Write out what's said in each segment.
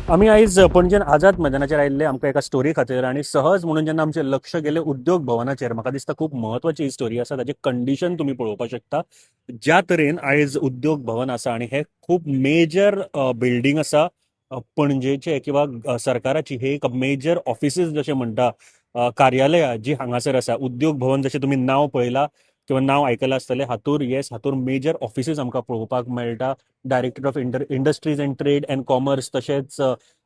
आमी आयज पणजेन आझाद मैदानाचेर आयिल्ले आमकां एका स्टोरी खातीर आनी सहज म्हणून जेन्ना आमचें लक्ष गेलें उद्योग भवनाचेर, म्हाका दिसता खूब म्हत्वाची ही स्टोरी आसा. ताची कंडिशन तुमी पळोवपाक शकता, ज्या तरेन आयज उद्योग भवन आसा आनी हे खूब मेजर बिल्डींग आसा पणजेचे किंवा सरकाराची. हे एक मेजर ऑफिसीस जशें म्हणटा, कार्यालयां जी हांगासर आसा. उद्योग भवन जशें तुमी नांव पळयलां किंवा नांव आयकलां आसतलें हातूर, येस, हातूर मेजर ऑफिसीस आमकां पळोवपाक मेळटा. Director of Industries and Trade and Commerce, तशेंच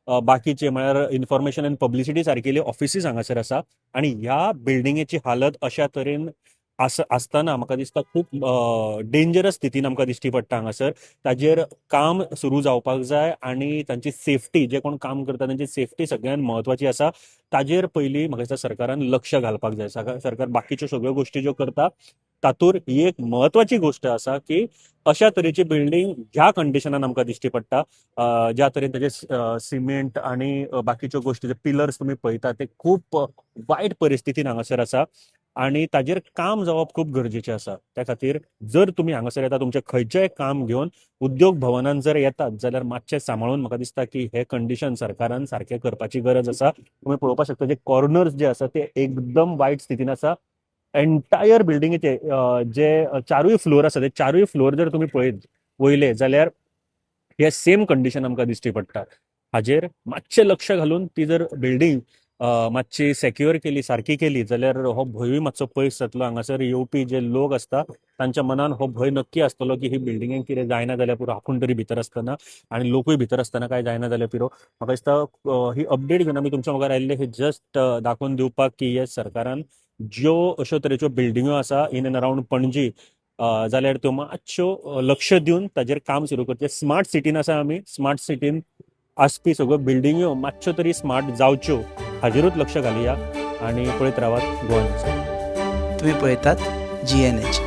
बाकीचे म्हळ्यार इन्फॉर्मेशन अँड पब्लिसिटी सारकेले ऑफिसीस हांगासर आसा आनी ह्या बिल्डिंगेची हालत अशा तरेन आसतना म्हाका दिसता खूब डेंजरस स्थितीन आमकां दिश्टी पडटा हांगासर. ताजेर काम सुरू जावपाक जाय आनी तांची सेफ्टी, जे कोण काम करता तांची सेफ्टी सगळ्यात म्हत्वाची आसा. ताजेर पयलीं म्हाका दिसता सरकारान लक्ष घालपाक जाय. सरकार बाकीच्यो सगळ्यो गोश्टी ज्यो करता तातूंत ही एक म्हत्वाची गोश्ट आसा की अशा तरेची बिल्डींग ज्या कंडिशनान आमकां दिश्टी पडटा, ज्या तरेन ताजे सिमेंट आनी बाकीच्यो गोश्टी, जे पिलर्स तुमी पळयता ते खूब वायट परिस्थितीन हांगासर आसा आनी ताजेर काम जावप खूब गरजेचें आसा. त्या खातीर जर तुमी हांगासर येता, तुमचें खंयचेंय काम घेवन उद्योग भवनान जर येतात जाल्यार मातशें सांबाळून, म्हाका दिसता की हे कंडिशन सरकारान सारकें करपाची गरज आसा. तुमी पळोवपाक शकता, जे कॉर्नर्स जे आसा ते एकदम वायट स्थितीन आसा. एंटायर बिल्डिंगेचे जे चारूय फ्लोर आसा ते चारूय फ्लोर जर तुमी पळयत वयले जाल्यार हे सेम कंडिशन आमकां दिश्टी पडटा. हाजेर मातशें लक्ष घालून ती जर बिल्डींग मातशी सेक्युअर केली, सारकी केली जाल्यार हो भंयूय मातसो पयस जातलो. हांगासर येवपी जे लोक आसता तांच्या मनान हो भंय नक्की आसतलो की ही बिल्डिंगेक कितें जायना जाल्यार पुरो, आपूण तरी भितर आसतना आनी लोकूय भितर आसतना काय जायना जाल्यार पुरो. म्हाका दिसता ही अपडेट घेवन आमी तुमच्या मुखार आयिल्ले हे जस्ट दाखोवन दिवपाक की हे सरकारान ज्यो अश्यो तरेच्यो बिल्डिंग्यो आसा इन एंड अरावंड पणजी जाल्यार त्यो मातश्यो लक्ष दिवन ताजेर काम सुरू करचें. स्मार्ट सिटीन आसा आमी, स्मार्ट सिटीन आसपी सगळ्यो बिल्डिंग्यो मातश्यो तरी स्मार्ट जावच्यो हाजेरूच लक्ष घालया आनी पळयत रावात गोवा न्यूज. तुम्ही पळयतात जीएनएच.